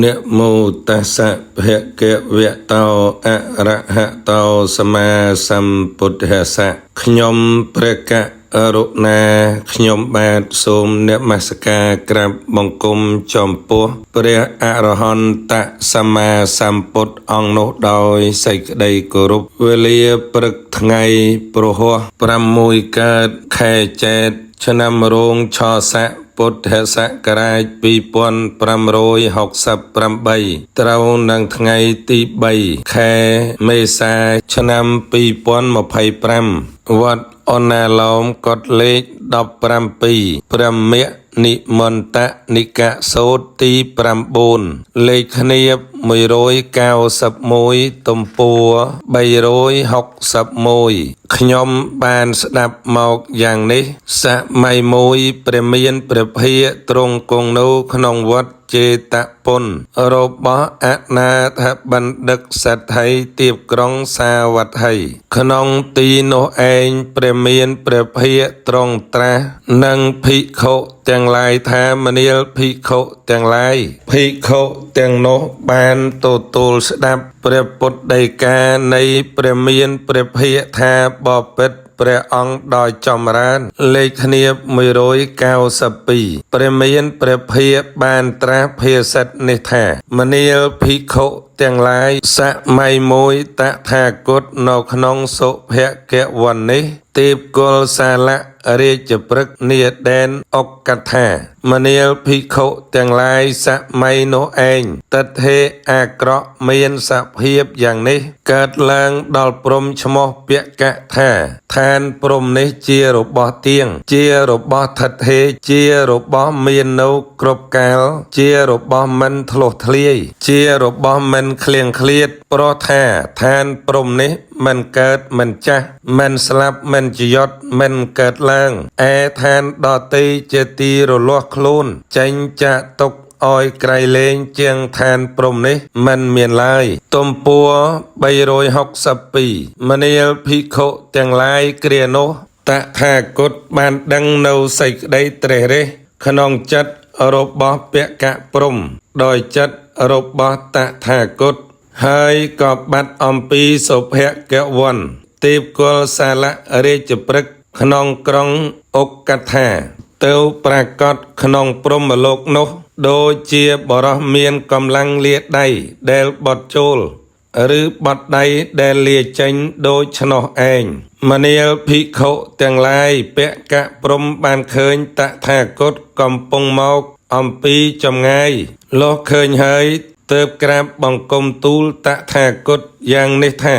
នមោតស្សៈភគវៈតោអរហតោសម្មាសម្ពុទ្ធស្សៈខ្ញុំព្រះករុណាខ្ញុំបាទសូមនមស្ការក្រាបបង្គំចំពោះព្រះអរហន្តសម្មាសម្ពុទ្ធអង្គនោះដោយសេចក្តីគោរពវេលាព្រឹកថ្ងៃព្រហស្បតិ៍6កើតខែចេត្រឆ្នាំរោងឆស័កពុទ្ធសករាជ2568ត្រូវនឹងថ្ងៃទី3ខែមេសាឆ្នាំ2025វត្តអណាឡោមកុដលេខ17ព្រះមគ្គនិមន្តនិកសោតទី9លេខគ្នាប191ទំព័រ361ខ្ញុំបានស្ដាប់មកយ៉ាងនេះសម័យមួយព្រះមានព្រះភិក្ខទ្រង់គង់នៅក្នុងវត្តចេតពុនរបស់អនាថបណ្ឌិតសេដ្ឋីទៀបក្រុងសាវត្ថីក្នុងទីនោះឯងព្រះមានព្រះភិក្ខទ្រង់ត្រាស់និងភិក្ខុទាំងឡាយថាមនាលភិក្ខុទាំងឡាយភិក្ខុទាំងនោះបានទទួលស្ដាប់ព្រះពុទ្ធដីកានៃព្រះមានព្រះភិក្ខថាបពិត្រព្រះអង្គដោយចម្រើនលេខគ្នា192ព្រះមានព្រះភិក្ខបានត្រាស់ភាសិតនេះថាមនាលភិក្ខុទាំងឡាយសម័យមួយតថាគតនៅក្នុងសុភគវ័ននេះទេពកុលសាលៈរាជព្រឹកនាដែនអុកកថាមនាលភិក្ខុទាំងឡាយសម័យនោះឯងទិដ្ឋិអាក្រក់មានសភាពយ៉ាងនេះកើតឡើងដល់ព្រំឈ្មោះពកៈថាឋានព្រំនេះជារបស់ទៀងជារបស់ថិតថេរជារបស់មាននៅគ្រប់កាលជារបស់មិនធ្លុះធ្លាយជារបស់មិនឃ្លៀងឃ្លាតព្រោះថាឋានព្រំនេះមិនកើតមិនចាស់មិនស្លាប់មិនចយត់មិនកើតឡើងឯឋានដទៃជាទីរលាស់ខ្លួនចេញចាកទុកឲ្យក្រៃលែងជាងឋានព្រំនេះមិនមានឡើយទំព័រ362មនាលភិក្ខុទាំងឡាយគ្រានោះតថាគតបានដឹងនៅសេចក្តីត្រេះរិះក្នុងចិត្តរបស់ពកៈព្រំដោយចិត្តរបស់តថាគតហើយក៏បាត់អំពីសុភគវ័នទេពកុលសាលៈរាជព្រឹកក្នុងក្រុងអុកកថាទៅប្រកាសក្នុងព្រហ្មលោកនោះដូចជាបរោះមានកម្លាំងលាដៃដែលបត់ចូលឬបត់ដៃដែលលាចេញដូចឆ្នោះឯងមនាលភិក្ខុទាំងឡាយពកៈព្រំបានឃើញតថាគតកំពុងមកអំពីចម្ងាយលុះឃើញហើយទើបក្រាបបង្គំទូលតថាគតយ៉ាងនេះថា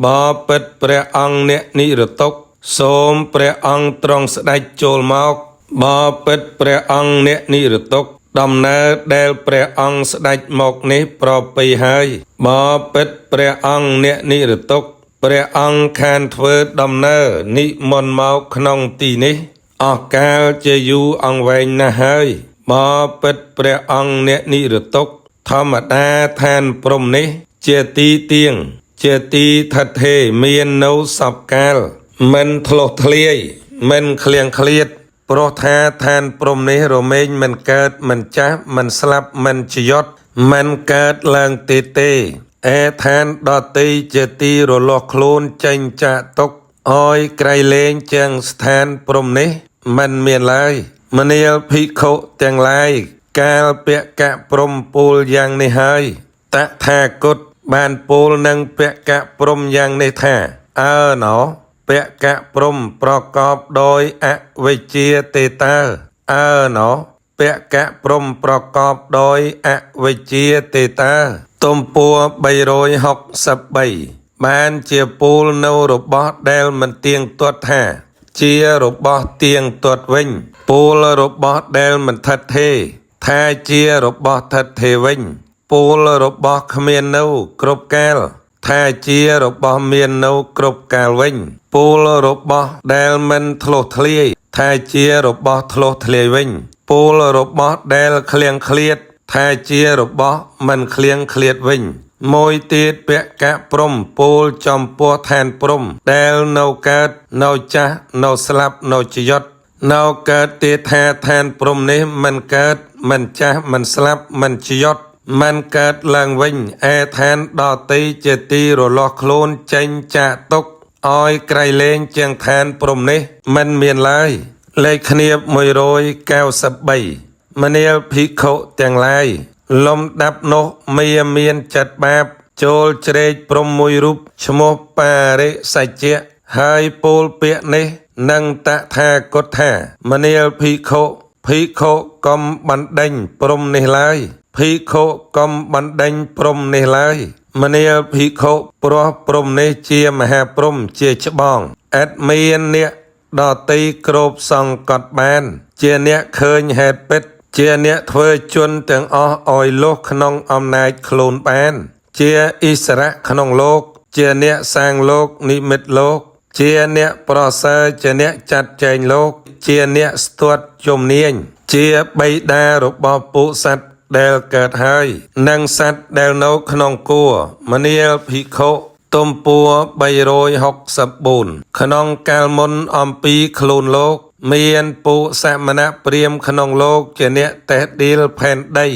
បពិតព្រះអង្គអ្នកនិរតុកសូមព្រះអង្គទ្រង់ស្ដេចចូលមកបពិតព្រះអង្គអ្នកនិរតុកដំណើរដែលព្រះអង្គស្ដេចមកនេះប្រពៃហើយបពិតព្រះអង្គអ្នកនិរតុកព្រះអង្គខានធ្វើដំណើរនិមន្តមកក្នុងទីនេះអស់កាលជាយូរអង្វែងណាស់ហើយបពិតព្រះអង្គអ្នកនិរតុកធម្មតាឋានព្រំនេះជាទីទៀងជាទីថិតថេរមាននៅសពកាលមិនធ្លុះធ្លាយមិនឃ្លៀងឃ្លាតព្រោះថាឋានព្រំនេះរមែងមិនកើតមិនចាស់មិនស្លាប់មិនចយត់មិនកើតឡើងទេទេឯឋានដទៃជាទីរលាស់ខ្លួនចេញចាកទុកឲ្យក្រៃលែងជាងស្ថានព្រំនេះមិនមានឡើយមនាលភិក្ខុទាំងឡាយកាលពកៈព្រំពូលយ៉ាងនេះហើយតថាគតបានពូលនឹងពកៈព្រំយ៉ាងនេះថាអើណោពកៈព្រំប្រកបដោយអវិជ្ជាទេតើអើណោពកៈព្រំប្រកបដោយអវិជ្ជាទេតើទំព័រ363បានជាពូលនៅរបស់ដែលមិនទៀងទាត់ថាជារបស់ទៀងទាត់វិញពូលរបស់ដែលមិនថិតថេរថាជារបស់ថិតថេរវិញពូលរបស់គ្មាននៅគ្រប់កាលថាជារបស់មាននៅគ្រប់កាលវិញពូលរបស់ដែលមិនធ្លុះធ្លាយថាជារបស់ធ្លុះធ្លាយវិញពូលរបស់ដែលឃ្លៀងឃ្លាតថាជារបស់មិនឃ្លៀងឃ្លាតវិញមួយទៀតពកៈព្រំពូលចំពោះឋានព្រំដែលនៅកើតនៅចាស់នៅស្លាប់នៅចយត់នៅកើតទៀតថាឋានព្រំនេះមិនកើតមិនចាស់មិនស្លាប់មិនចយត់ មិនកើតឡើងវិញឯឋានដតីជាទីរលាស់ខ្លួនចេញចាកទុក្ខឲ្យក្រៃលែងជាងឋានព្រំនេះមិនមានឡើយលេខគ្នា193មនាលភិក្ខុទាំងឡាយលំដាប់នោះមាមានចិត្តបាបចូលជ្រែកព្រំមួយរូបឈ្មោះបរិសច្ចៈហើយពោលពាក្យនេះនឹងតថាគតថាមនាលភិក្ខុភិក្ខុកុំបណ្ដេញព្រំនេះឡើយភិក្ខុកុំបណ្ដេញព្រំនេះឡើយមនាលភិក្ខុព្រោះព្រំនេះជាមហាព្រំជាច្បងឥតមានអ្នកដតីគ្របសង្កត់បាន ជាអ្នកឃើញហេតុពិត ជាអ្នកធ្វើជនទាំងអស់ឲ្យលុះក្នុងអំណាចខ្លួនបាន ជាអិសរៈក្នុងលោក ជាអ្នកសាងលោកនិមិត្តលោក ជាអ្នកប្រសើរជាអ្នកចាត់ចែងលោក ជាអ្នកស្ទាត់ជំនាញ ជាបិតារបស់ពួកសត្វដែលកើតហើយ និងសត្វដែលនៅក្នុងគួរមនាលភិក្ខុទំពួរ364ក្នុងកាលមុនអំពីខ្លួនលោក មានពួកសមណព្រាហ្មណ៍ក្នុងលោកជាអ្នកតេះដៀលផែនដី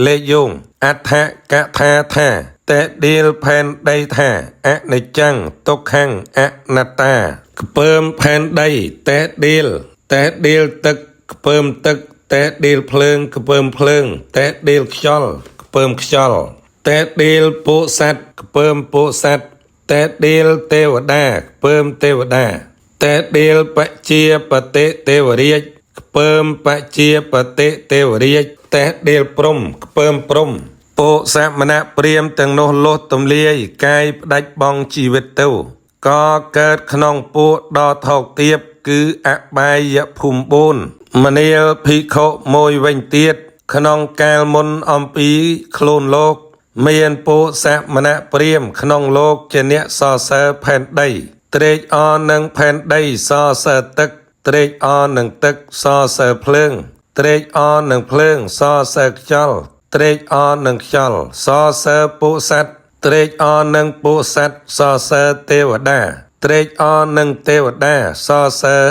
លេខយោងអដ្ឋកថាថាតេះដៀលផែនដីថាអនិច្ចំទុក្ខំអនត្តាខ្ពើមផែនដីតេះដៀលតេះដៀលទឹកខ្ពើមទឹកតេះដៀលភ្លើងខ្ពើមភ្លើងតេះដៀលខ្យល់ខ្ពើមខ្យល់តេះដៀលពួកសត្វខ្ពើមពួកសត្វតេះដៀលទេវតាខ្ពើមទេវតា តែដៀលបជាបតិទេវរាជខ្ពើមបជាបតិទេវរាជតែដៀលព្រំខ្ពើមព្រំពួកសមណព្រាហ្មណ៍ទាំងនោះលុះទំលាយកាយផ្ដាច់បងជីវិតទៅក៏កើតក្នុងពួកដ៏ថោកទាបគឺអបាយភូមិ4មនាលភិក្ខុមួយវិញទៀតក្នុងកាលមុនអំពីខ្លួនលោក មានពួកសមណព្រាហ្មណ៍ក្នុងលោកជាអ្នកសរសើរផែនដី ត្រេកអរនឹងផែនដីសរសើរទឹក ត្រេកអរនឹងទឹកសរសើរភ្លើង ត្រេកអរនឹងភ្លើងសរសើរខ្យល់ត្រេកអរនឹងខ្យល់សរសើរពួកសត្វត្រេកអរនឹងពួកសត្វសរសើរទេវតាត្រេកអរនឹងទេវតាសរសើរ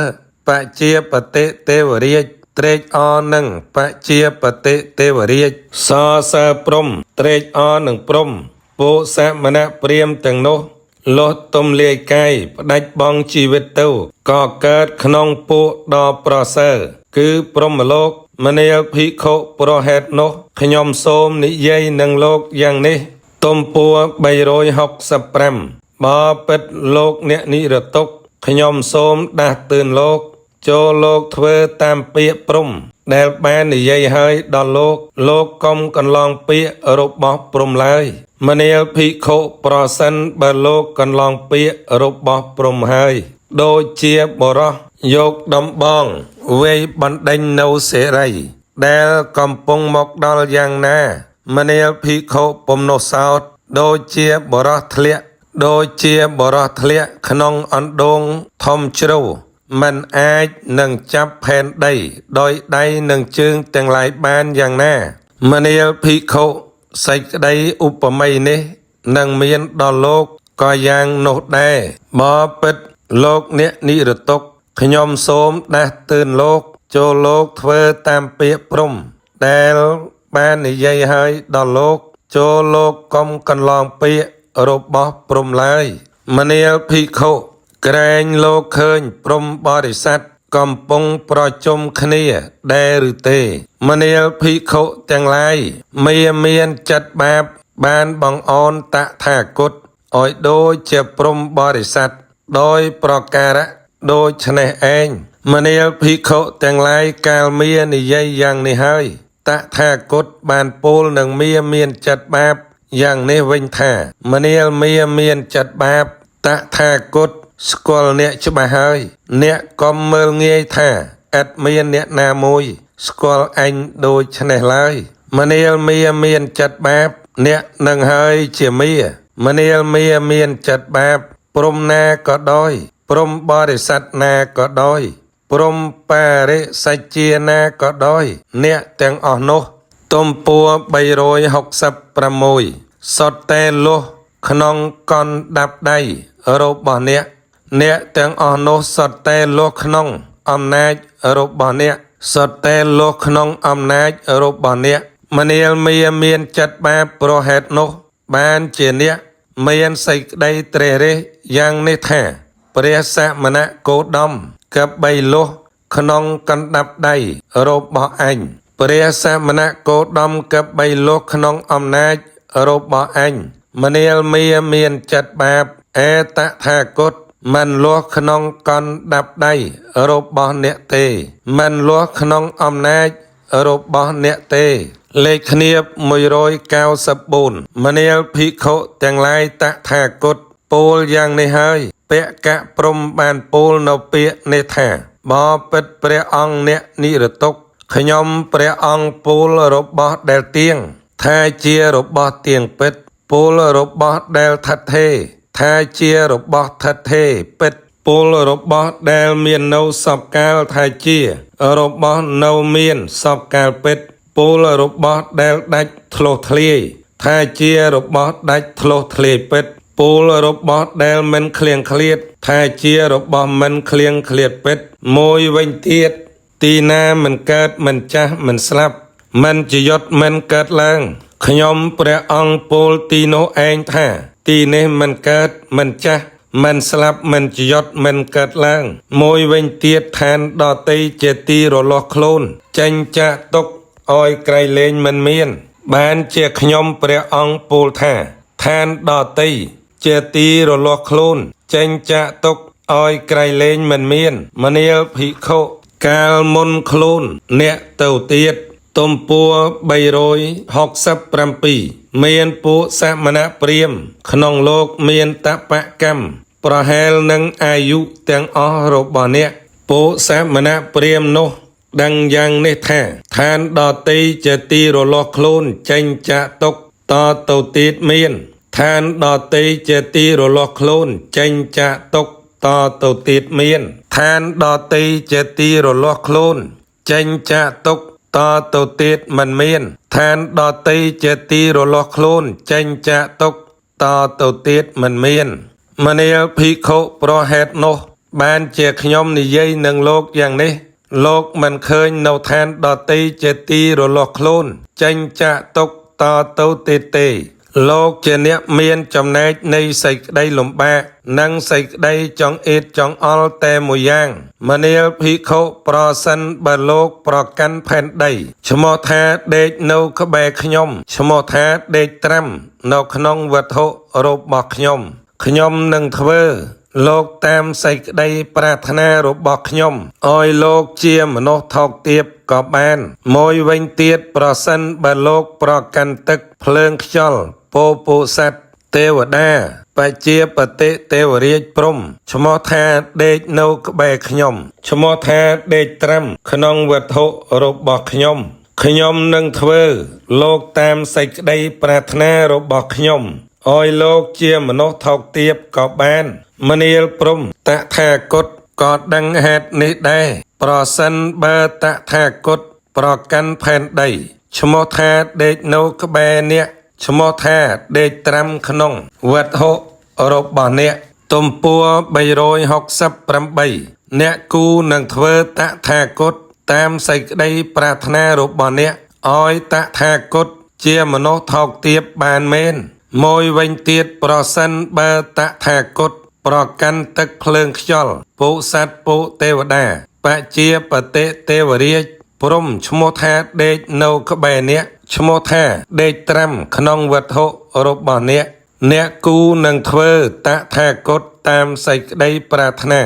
បជាបតិទេវរាជត្រេកអរនឹងបជាបតិទេវរាជសរសើរព្រំត្រេកអរនឹងព្រំពួកសមណព្រាហ្មណ៍ទាំងនោះ លុះទំលាយកាយផ្ដាច់បងជីវិតទៅក៏កើតក្នុងពួកដ៏ប្រសើរគឺព្រហ្មលោកមនាលភិក្ខុប្រហេតុនោះខ្ញុំសូមនិយាយនឹងលោកយ៉ាងនេះទំពួរ365បើពិតលោកអ្នកនិរទុក្ខខ្ញុំសូមដាស់តឿនលោក ចូលលោកធ្វើតាមពាក្យព្រំដែលបាននិយាយហើយដល់លោក លោកកុំកន្លងពាក្យរបស់ព្រំឡើយមនាលភិក្ខុប្រសិនបើលោកកន្លងពាក្យរបស់ព្រំហើយដូចជាបរោះយកដំបងវាយបណ្ដេញនៅសេរី ដែលកំពុងមកដល់យ៉ាងណាមនាលភិក្ខុពំនោះសោតដូចជាបរោះធ្លាក់ដូចជាបរោះធ្លាក់ក្នុងអណ្ដូងធំជ្រៅមិនអាចនឹងចាប់ផែនដីដោយដៃនិងជើងទាំងឡាយបានយ៉ាងណាមនាលភិក្ខុសេចក្តីឧបមានេះនឹងមានដល់លោកក៏យ៉ាងនោះដែរបើពិតលោកអ្នកនិរទុក្ខខ្ញុំសូមដាស់តឿនលោក ចូលលោកធ្វើតាមពាក្យព្រំដែលបាននិយាយហើយដល់លោក ចូលលោកកុំកន្លងពាក្យរបស់ព្រំឡើយមនាលភិក្ខុក្រែងលោកឃើញព្រំបរិស័ទកំពុងប្រជុំគ្នាដែរឬទេមនាលភិក្ខុទាំងឡាយមាមានចិត្តបាបបានបង្អោនតថាគតឲ្យដូចជាព្រំបរិស័ទដោយប្រការៈដូច្នេះឯងមនាលភិក្ខុទាំងឡាយកាលមានិយាយយ៉ាងនេះហើយតថាគតបានពោលនឹងមាមានចិត្តបាបយ៉ាងនេះវិញថាមនាលមាមានចិត្តបាបតថាគតស្គាល់អ្នកច្បាស់ហើយអ្នកកុំមើលងាយថាឥតមានអ្នកណាមួយស្គាល់អញដូច្នេះឡើយមនាលមាមានចិត្តបាបអ្នកនឹងហើយជាមាមនាលមាមានចិត្តបាបព្រំណាក៏ដោយព្រំបរិស័ទណាក៏ដោយព្រំបរិសច្ជាណាក៏ដោយអ្នកទាំងអស់នោះទំពួរ366សុទ្ធតែលុះក្នុងកណ្ដាប់ដៃរបស់អ្នក អ្នកទាំងអស់នោះសុទ្ធតែលុះក្នុងអំណាចរបស់អ្នកសុទ្ធតែលុះក្នុងអំណាចរបស់អ្នក មនាលមាមានចិត្តបាបប្រហេតុនោះ បានជាអ្នកមានសេចក្តីត្រេះរិះយ៉ាងនេះថា ព្រះសមណគោតមកបីលុះក្នុងកណ្ដាប់ដៃរបស់អញព្រះសមណគោតមកបីលុះក្នុងអំណាចរបស់អញមនាលមាមានចិត្តបាបអេតថាគតមិនលាស់ក្នុងកណ្ដាប់ដៃរបស់អ្នកទេមិនលាស់ក្នុងអំណាចរបស់អ្នកទេ លេខគ្នា194មនាលភិក្ខុទាំងឡាយតថាគតពោលយ៉ាងនេះហើយពកៈព្រំបានពោលនៅពាក្យនេះថាបបិទ្ធព្រះអង្គអ្នកនិរទុក្ខខ្ញុំព្រះអង្គពោលរបស់ដែលទៀងថាជារបស់ទៀងពិតពោលរបស់ដែលថិតថេរថាជារបស់ថិតថេរពិតពោលរបស់ដែលមាននៅសពកាលថាជារបស់នៅមានសពកាលពិតពោលរបស់ដែលដាច់ធ្លុះធ្លាយថាជារបស់ដាច់ធ្លុះធ្លាយពិតពោលរបស់ដែលមិនឃ្លៀងឃ្លាតថាជារបស់មិនឃ្លៀងឃ្លាតពិតមួយវិញទៀតទីណាមិនកើតមិនចាស់មិនស្លាប់មិនជាយត់មិនកើតឡើងខ្ញុំព្រះអង្គពោលទីនោះឯងថា ទីនេះមិនកើតមិនចាស់មិនស្លាប់មិនជាយត់មិនកើតឡើង មួយវិញទៀតឋានដតីជាទីរលាស់ខ្លួនចេញចាកទុកឲ្យក្រៃលែងមិនមាន បានជាខ្ញុំព្រះអង្គពោលថាឋានដតីជាទីរលាស់ខ្លួនចេញចាកទុកឲ្យក្រៃលែងមិនមានមនាលភិក្ខុកាលមុនខ្លួនអ្នកទៅទៀតទំព័រ367មានពួកសមណព្រាហ្មណ៍ក្នុងលោកមានតបកម្មប្រហែលនឹងអាយុទាំងអស់របស់អ្នកពួកសមណព្រាហ្មណ៍នោះដឹងយ៉ាងនេះថាឋានដតីជាទីរលាស់ខ្លួនចេញចាកទុកតទៅទៀតមានឋានដតីជាទីរលាស់ខ្លួនចេញចាកទុកតទៅទៀតមានឋានដតីជាទីរលាស់ខ្លួនចេញចាកទុកតទៅទៀតមិនមានឋានដតីជាទីរលាស់ខ្លួនចេញចាកទុកតទៅទៀតមិនមានមនាលភិក្ខុប្រហេតុនោះ បានជាខ្ញុំនិយាយនឹងលោកយ៉ាងនេះ លោកមិនឃើញនៅឋានដតីជាទីរលាស់ខ្លួនចេញចាកទុកតទៅទៀតទេ លោកជាអ្នកមានចំណែកនៃសេចក្តីលំបាកនិងសេចក្តីចង្អៀតចង្អល់តែមួយយ៉ាងមនាលភិក្ខុប្រសិនបើលោកប្រកាន់ផែនដីឈ្មោះថាដេកនៅក្បែរខ្ញុំឈ្មោះថាដេកត្រាំនៅក្នុងវត្ថុរបស់ខ្ញុំខ្ញុំនឹងធ្វើលោកតាមសេចក្តីប្រាថ្នារបស់ខ្ញុំឲ្យលោកជាមនុស្សថោកទាបក៏បានមួយវិញទៀតប្រសិនបើលោកប្រកាន់ទឹកភ្លើងខ្យល់ពោពោសត្វទេវតាបជាបតិទេវរាជព្រំឈ្មោះថាដេកនៅក្បែរខ្ញុំឈ្មោះថាដេកត្រាំក្នុងវត្ថុរបស់ខ្ញុំខ្ញុំនឹងធ្វើលោកតាមសេចក្តីប្រាថ្នារបស់ខ្ញុំឲ្យលោកជាមនុស្សថោកទាបក៏បានមនាលព្រំតថាគតក៏ដឹងហេតុនេះដែរប្រសិនបើតថាគតប្រកាន់ផែនដីឈ្មោះថាដេកនៅក្បែរអ្នកឈ្មោះថាដេកត្រាំក្នុងវត្ថុរបស់អ្នកទំព័រ368អ្នកគូនឹងធ្វើតថាគតតាមសេចក្តីប្រាថ្នារបស់អ្នកឲ្យតថាគតជាមនុស្សថោកទាបបានមែនមួយវិញទៀតប្រសិនបើតថាគតប្រកាន់ទឹកភ្លើងខ្យល់ពួកសត្វពួកទេវតាបជាបតិទេវរាជព្រំឈ្មោះថាដេកនៅក្បែរអ្នកឈ្មោះថាដេកត្រាំក្នុងវត្ថុរបស់អ្នកអ្នកគូនឹងធ្វើតថាគតតាមសេចក្តីប្រាថ្នា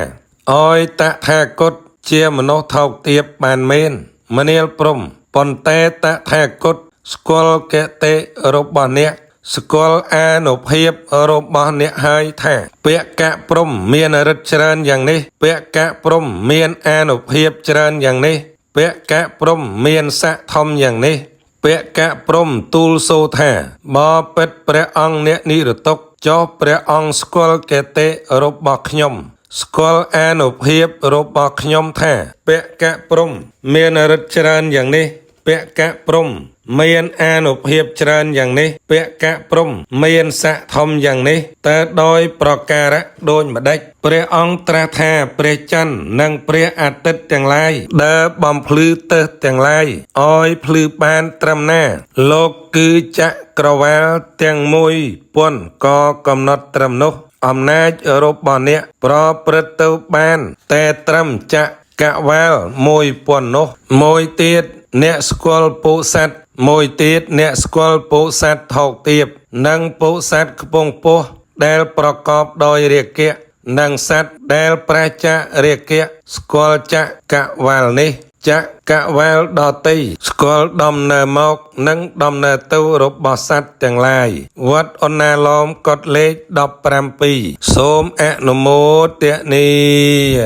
ឲ្យតថាគតជាមនុស្សថោកទាបបានមែនមនាលព្រំប៉ុន្តែតថាគតស្គាល់គតិរបស់អ្នកស្គាល់អានុភាពរបស់អ្នកហើយថាពកៈព្រំមានឫទ្ធិច្រើនយ៉ាងនេះពកៈព្រំមានអានុភាពច្រើនយ៉ាងនេះពកៈព្រំមានស័ក្តិធំយ៉ាងនេះពកៈព្រំទូលសូថាបបិទ្ធព្រះអង្គអ្នកនិរទុក្ខចុះព្រះអង្គស្គាល់គតិរបស់ខ្ញុំស្គាល់អានុភាពរបស់ខ្ញុំថាពកៈព្រំមានឫទ្ធិច្រើនយ៉ាងនេះពកៈព្រំ មានអានុភាពច្រើនយ៉ាងនេះពកៈព្រំមានស័ក្តិធំយ៉ាងនេះតើដោយប្រការៈដូចម្ដេចព្រះអង្គត្រាស់ថាព្រះច័ន្ទនិងព្រះអាទិត្យទាំងឡាយដើរបំភ្លឺទិសទាំងឡាយឲ្យភ្លឺបានត្រឹមណាលោកគឺចក្រវាលទាំងមួយពន្ធក៏កំណត់ត្រឹមនោះអំណាចរបស់អ្នកប្រព្រឹត្តទៅបានតែត្រឹមចក្រវាលមួយពន្ធនោះមួយទៀតអ្នកស្គាល់ពុសត្វមួយទៀតអ្នកស្គាល់ពុសត្វថោកទាបនិងពុសត្វខ្ពង់ខ្ពស់ដែលប្រកបដោយរាគៈនិងសត្វដែលប្រឆាចរាគៈស្គាល់ចក្រវាលនេះចក្រវាលដតីស្គាល់ដំណើរមកនិងដំណើរទៅរបស់សត្វទាំងឡាយវត្តអណ្ណាឡោមកត់លេខ17សូមអនុមោទនា។